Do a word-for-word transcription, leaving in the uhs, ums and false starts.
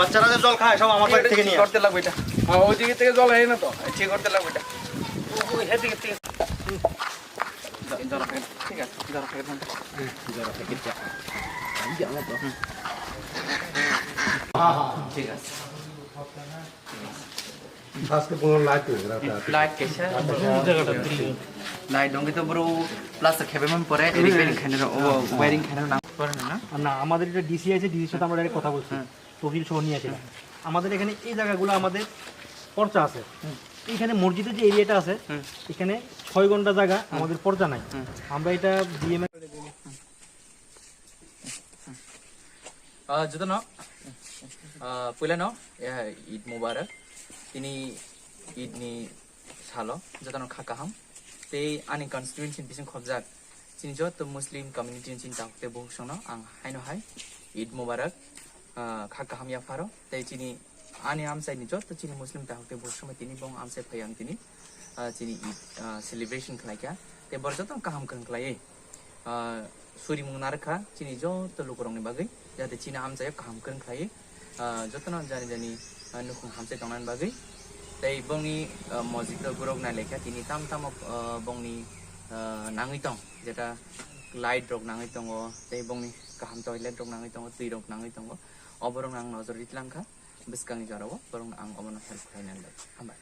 বাচ্চারা যে জল খায়, সব আমার বাড়ি থেকে নিয়ে আসে। করতে লাগবে এটা। হ্যাঁ, ওইদিকে থেকে জল হয় না তো, ঠিক করতে লাগবে এটা। ওই, ওই, হেদিকে থেকে। জল, জল রাখেন, ঠিক আছে, জল রাখেন। হুম। হ্যাঁ, হ্যাঁ, ঠিক আছে। আজকে কোনো লাইট নেই, রাতে আছে। লাইট কিসে? লাইট দঙ্গি তো বড় প্লাস্টার খেবে মন পরে, রিপেয়ারিং খানে ও ওয়্যারিং খানে না করে না। না, আমাদের এটা ডিসি আছে, ডিসির সাথে আমরা ডাইরেক্ট কথা বলছি। হ্যাঁ। তহসিল সহ নিয়ে আসি। হুম। আমাদের এখানে এই জায়গাগুলো আমাদের পর্চা আছে। হুম। এখানে মসজিদের যে এরিয়াটা আছে, হুম। এখানে ছয় ঘন্টা জায়গা হুম। আমাদের পর্চা নাই। হুম। আমরা এটা BMA Ah, jotono, ah, puilano, eh, Eid Mubarak. Tini Eid ni salo, jotono kha kaham. Tei ani constituency ni bising khobjak. Chini joto Muslim community ni chini tabuk tei buhuk songno ang haino hai Eid Mubarak, ah, kha kaham yapharo. Tei chini ani amchai ni joto chini Muslim tabuk tei buhuk songno tini bong amchai phai ang tini, ah, chini Eid, ah, celebration khlai kha. Tei borok jotono kaham kwrwng khlaiwi. Ah, surimung narwkha chini joto lukurokni bagwi, jate chini amchaio kaham kwrwng khlaiwi, ah, jotono jani jani, ah, nukhung hamchai tongnani bagwi. Tei bongni, ah, mosjid o borok nailaikha tini tam tamo, ah, bongni, ah, nangwi tong, jeta light rok nangwi tongo, tei bongni kaham toilet rok nangwi tongo, twi rok nangwi tongo, oborok ang nojor ri tlangkha bwskangni jorao borokno ang obono help khlainani bagwi. Hambai.